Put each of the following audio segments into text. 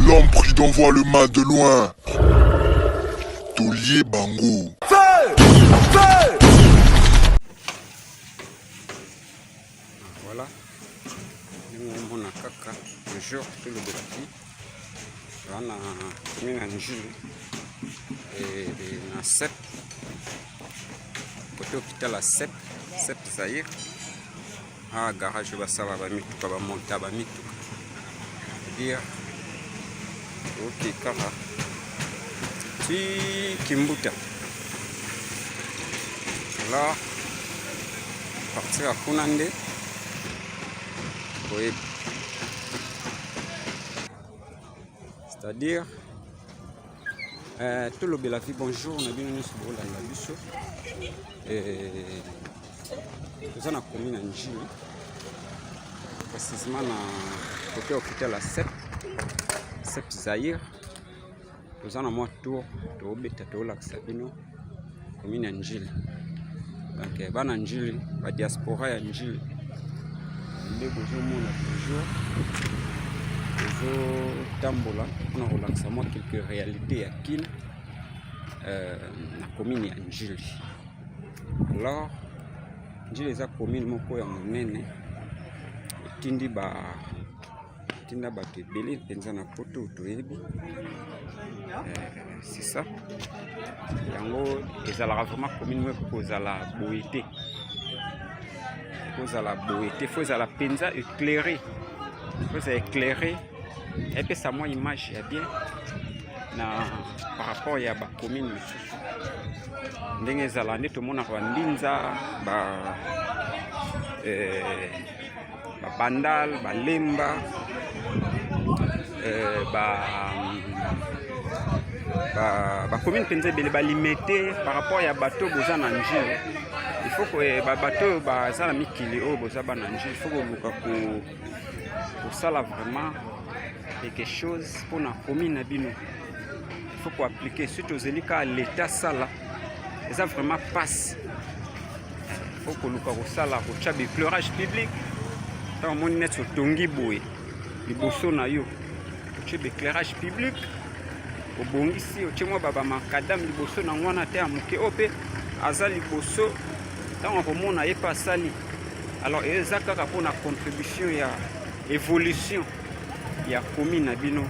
L'homme prudent voit le mal de loin. Tolie bango. Feu! Feu! Voilà. Ndenge omona kaka toujours tolobelaki wana commune ya Ndjili na sep kote hôpital ya sep sep Zaïre Ah, garage oyo basala ba mituka ba monta ba mituka dire ok kaka ti kimbuta alors partir ya kuna nde boyebi c'est-à-dire euh, tolobela vie bonjour na bino nyonso bolanda biso eh, toza na commune ya Ndjili précisément na côté hôpital ya sep sep Zaïre toza na mwa tour tobeta tolakisa bino commune ya Ndjili donc eh, bana Ndjili ba diaspora ya Ndjili nde bozomona toujours tozotambola mpona kolakisa mwa quelque réalité ya kin euh, na commune ya Ndjili Alors Ndjili eza commune moko ya monene etindi ba etinda bato ebele mpenza na poto toyebi eh, c'est ça yango ezalaka vraiment commune moko kozala boye te kozala boye te fo ezala mpenza éclairé fo ezala éclairé epesa mwa image ya bien na par rapport ya bacommune mosusu ndenge ezala nde tomonaka bambinza ba eh, babandal balemba eh, ba bacommune ba mpenza ebele balimete par rapport ya bato boza na njili il faut eh, bato oyo baza na mikili oyo boza bana njili il faut koluka kosala vraiment quelque chose mpona commune na bino il faut koapplike soki tozeli kaka leta sala eza vraiment passe faut koluka kosala kotya baéclairage public ntango omoni neti otongi boye liboso na yo otye baéclairage public obongisi otye mwa bamakadame liboso na yango wana te ya moke oyo mpe aza liboso ntango akomona ye mpe asali alors eza kaka mpona contribution ya évolution ya commune na bino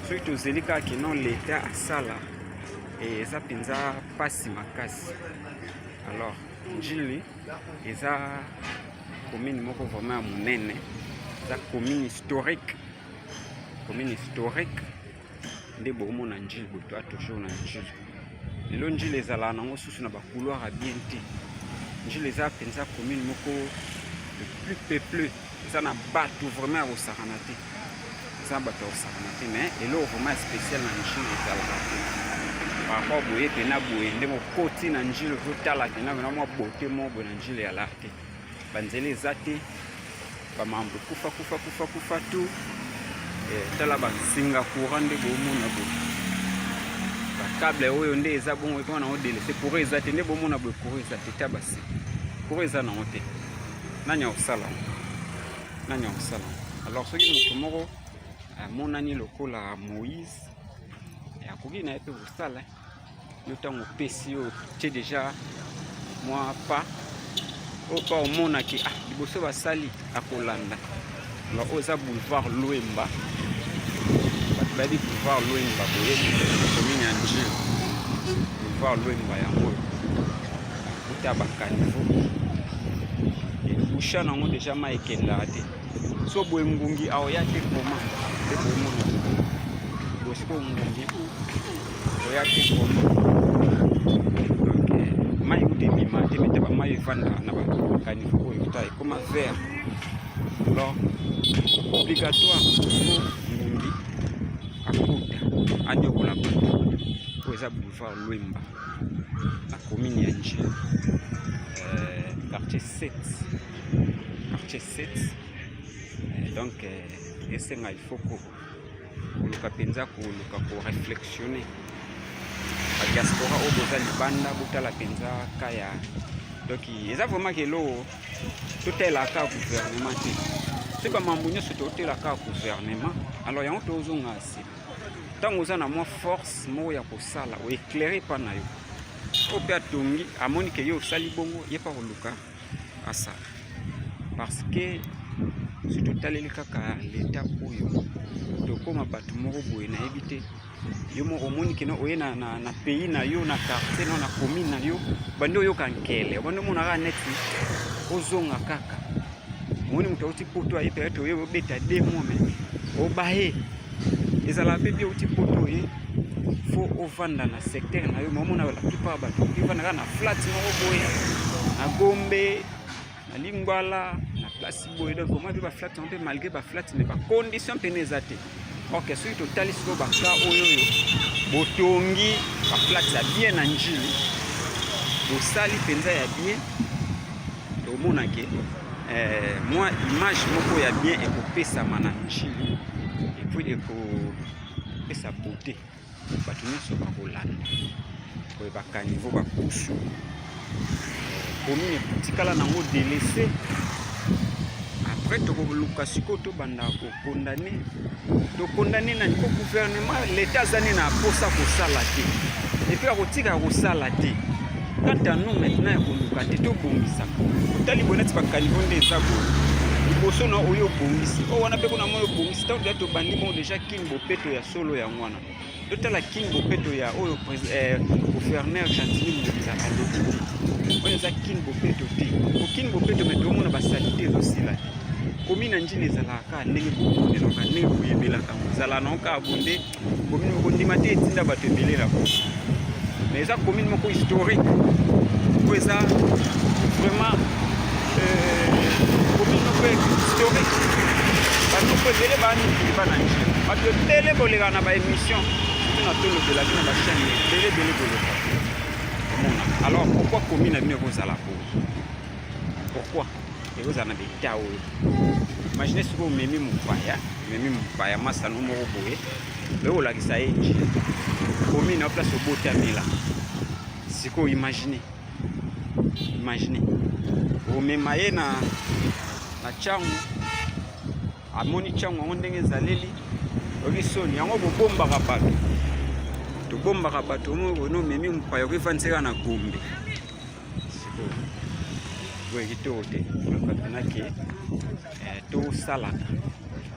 soki tozeli kaka kino leta asala eza mpenza mpasi makasi alors njili eza commune moko vraiment ya monene eza commune historique commune historique nde bokomona njili boye toa toujours na njili lelo njili ezalaka nango susu na bacouloir ya bien te njili eza mpenza commune moko le plus peupleux eza na bato vraiment ya kosakana te eza na bato ya kosakana te mais eloko vraiment ya spécial na njili ezalaka te par rapport boye mpena boye ndenge okoti na njili ozotala mpena mpena mwa beauté moko boye na njili eyalaka te banzela eza te bamambo ekufa kufa kufa kufa tu eh, tala basinga courant nde bomona boye bakable oyo nde eza bongo ekoma nango delese courant eza te nde bomona boye courant eza te ta basi courant eza nango te nani akosala yango nani akosala yango alors soki moto moko amonani lokola moïse akoki na ye mpe kosala yo ntango opesi yo otie deja mwa pa oyo pa omonaki ah liboso basali akolanda alors oyo eza boulevard Luemba bato bayebi boulevard Luemba boyebi commune ya Ndjili boulevard Luemba yango oyo kuta bakanivo ebusha nango deja mai ekendaka te so boye ngungi aoya te koma nde bomona bosiko ngungi oya te koma donc eh, mai kuta ebima te mete bamai evanda na bakanivo oyo ta ekoma vert alors obligatoire fo ngungi akota anyokola bato oyo eza boulevard Luemba na commune ya Ndjili euh, quartier 7 quartier 7 euh, donc euh, esenga il faut koluka mpenza koluka koreflectionne badiaspora oyo boza libanda botala mpenza ka ya donc eza vraiment keloo totalelaka gouvernement te soki bamambo nyonso totelaka gouvernement alors yango tozonga nsima. Ntango oza na mwa force moko ya kosala, oeclaire epa na yo, oyo mpe atongi amoni ke yo osali bongo, ye mpe akoluka asala. Parce que soki totaleli kaka leta oyo, tokóma bato moko boye, nayebi te. Yo moko omoni kino oye na, na, na pays na yo, na quartier na, na commune na yo, bandi oyoka nkele, bandi omona kaka neti ozonga kaka. Omoni moto auti poto aye peut-être oye obeta 2 mois mais obaye. Ezalaka mpe bien outi poto oye, faut ovanda na secteur na yo, mais omona la plupart ya bato ovanda kaka na flat moko boye, na Gombe, na Lingwala, na place boye. Donc omoni mpe ba flat yango mpe malgré ba flat mais ba condition mpene eza te. Ok, soki totali sikoyo baka oyo oyo botongi ba flat ya bien na Ndjili, bosali mpenza ya bien, tomona ke mwa image moko ya bien ekopesama na Ndjili, et puis ekopesa beauté, bato nyonso bakolanda koyeba niveau bakusu commune etikala nango délaissé. Après tokoluka sikoyo tobanda kokondane, tokondane nani? Po gouvernement, l'état aza nde na posa kosala te, et puis akotika kosala te. Quant à nous maintenant ya koluka te tobongisa, otali boye neti bacaniveau nde eza boye liboso na oyo obongisi oyo wana mpe kuna moi obongisi. Ntango deja tobandi bongo déjà Kin Bopeto ya solo yango wana, totala Kin Bopeto ya oyo gouverneur Gentiny Ngobila alobi te, oyo eza Kin Bopeto te. Po Kin Bopeto me tomona basaleté ezosila te. Commune na Ndjili ezalaka kaka ndenge bomonelaka, ndenge boyebelaka, ezalaka nango kaka bonde. Commune moko ndima te etinda bato ebele na bo, mais eza commune moko historique oyo eza vraiment commune moko historique. Banoko ebele baa mikili, bana Ndjili, bato ebele boleka na baémission, surtout na tolobelaki na bachaîne ebele ebele boleka omona. Alors pourquoi commune na bino ekozala boye? Pourquoi ekozala na beta oyo? Imagine soki omemi mopaya, omemi mopaya masano moko boye, oyo kolakisa ye Ndjili, commune na place obotamela. Sikoyo imagine, imagine omema ye na Tshangu, amoni Tshangu yango ndenge ezaleli, oyoki soni. Yango bobombaka bato, tobombaka bato. Ono omemi mopaya, okefandisa kaka na Gombe. Sikoyo boye kitoko te. Toluka mpenake tosalaka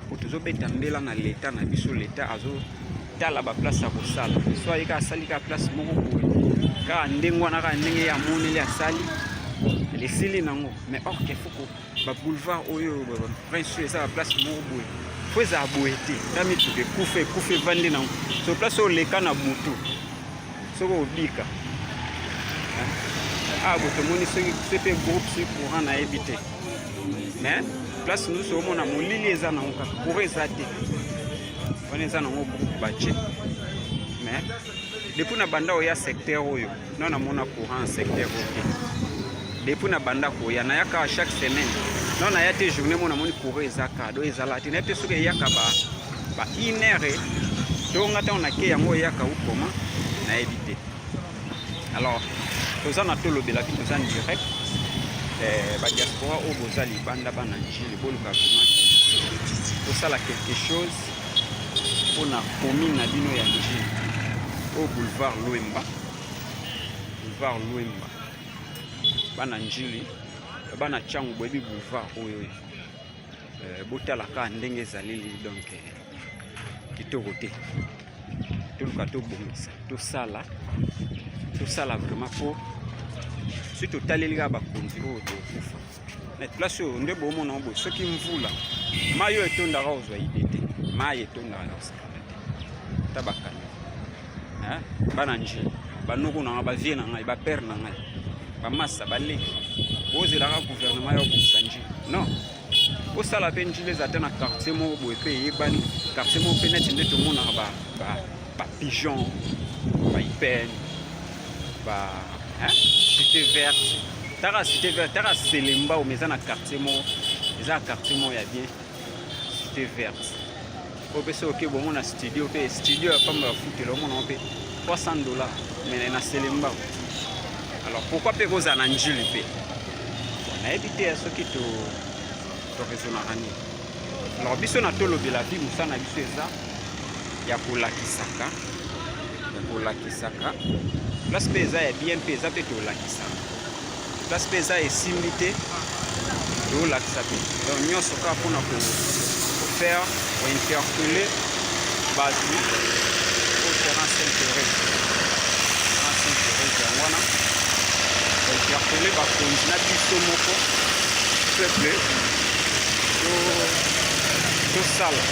po tozobeta mbela na leta na biso. Leta azotala baplace ya kosala, so aye kaka asali kaka place moko boye, kaka ndenge wana, kaka ndenge ye amoneli, asali, esili nango. Mais or ke faut baboulevard oyo, prince oyo eza baplace moko boye, faut ezala boye te. Ta mituka ekufa, ekufa, evandi nango. So place oyo oleka na butu, soki obika awa bo tomoni soki mpe groupe soki courant nayebi te, mais place mosusu omona molili eza nango kaka, courant eza te. Wana eza nango groupe batie, mais depuis na banda oya secteur oyo, no namona courant secteur oyo te. Depuis na banda koya, nayaka chaque semaine, no naya te journée mo namoni courant eza kaka do ezala te. Nayebi te soki eyaka ba une heure to nga ntango nake yango eyaka ou comment, nayebi te. Alors toza na tolobelaki, toza en direct. Badiaspora oyo boza libanda, bana Ndjili, boluka vraiment tosala quelque chose mpona commune na bino ya Ndjili. Oyo boulevard Lwemba, boulevard Lwemba. Bana Ndjili, bana Tshangu, boyebi boulevard oyo. Botala kaka ndenge ezaleli, donc kitoko te. Toluka tobongisa, tosala, tosala vraiment, po soki totaleli kaka bakonzi oyo, tokufa. Na place oyo nde bomona boye, soki mvula, mai oyo etondaka, ozwa idée te. Mai etondaka na kosakana te. Ta bakani, bana Ndjili, banoko na ngai, bavieux na ngai, bapère na ngai, bamasa, baleki, bozelaka gouvernement ya kobongisa Ndjili? Non, osala mpe Ndjili eza te na quartier moko boye mpe eyebani, quartier moko mpe neti nde tomonaka bapigeon, baipene, ba Cité Verte. Taka Cité Verte, taka Selembao, mais eza na quartier moko, eza na quartier moko ya bien, Cité Verte oyo mpe soki oke bomona studio mpe studio ya pamba ya futela, omona mpe 300 $, mais na Selembao. Alors pourquoi mpe kozala na Ndjili mpe? Nayebi te soki to toraisonnaka nini. Alors biso na tolobela vie, mosala na biso eza ya kolakisaka ya kolakisaka place mpe eza ya bien mpe eza mpe tolakisaka place mpe eza esimbi te tolakisa mpe donc nyonso kaka mpona kofaire kointerpele bato au terrain saint therese terrain saint therese yango wana kointerpele bakonzi na biso moko peuple tosala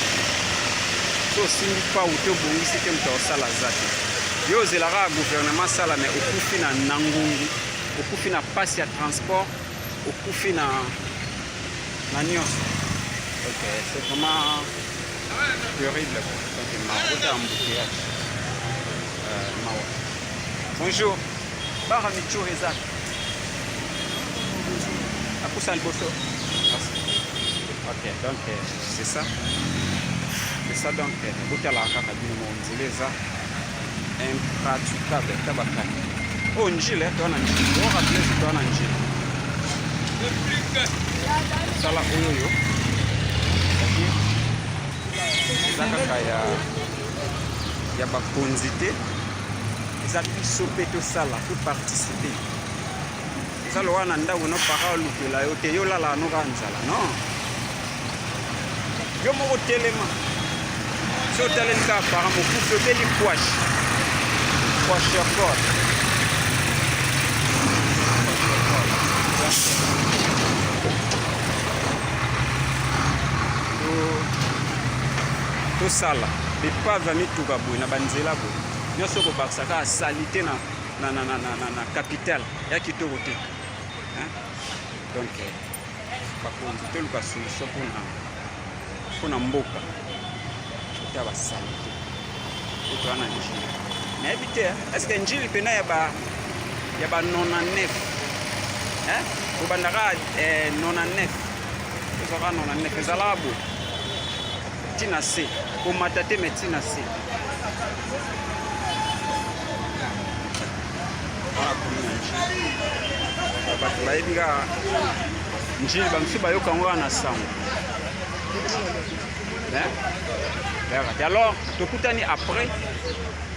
so osimbi pau te obongisi te moto akosala aza te yo ozelaka ya gouvernement asala me okufi na na ngungi okufi na mpasi ya transport okufi na na nyonso donc euh, c'est vraiment terrible donc mawa ota embouteillage euh, mawa bonjour bara michur eza apusa liboso merci ok donc euh, c'est ça c'est ça donc euh, botalaka kaka bino moko nzela eza impraticable ta bakani oyo oh, njile toa na njile orappele toa na njile sala oyo oyo eza kaka ya ya bakonzi te eza biso mpe tosala toparticipe eza lokola na ndako no para olukela yo te yo olalaka no kaka nzala non yo moko telema so otaleli kaka para mokufi obeli kwash kwashiorkor tosala bepave ya mituka boye na banzela boye nyonso okobakisa kaka salite na, na, na, na, na, na, na capitale ya kitoko te hein? donc eh, bakonzi toluka solution mpona mpona mboka ota basalite po toza na njili nayebi te estce njili mpena ya ba ya ba 99 hein? kobandaka eh, 99 ezalaka 99 ezalaka boye ntina se komata te me ntina se wana komi na njili bato bayebi kaka njili bamosusu bayoka yango kaka na sango bayaka te alors tokutani après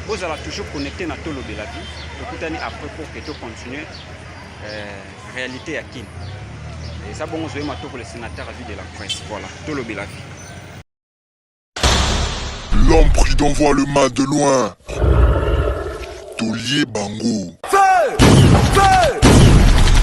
bozala toujours connecté na tolobela vie tokutani après pour que tocontinue euh, réalité ya kin eza bongo zoye matoko le sénateur à vie de la presse voilà tolobela vie L'homme prudent voit le mal de loin. Taulier Bango. Feu! Feu!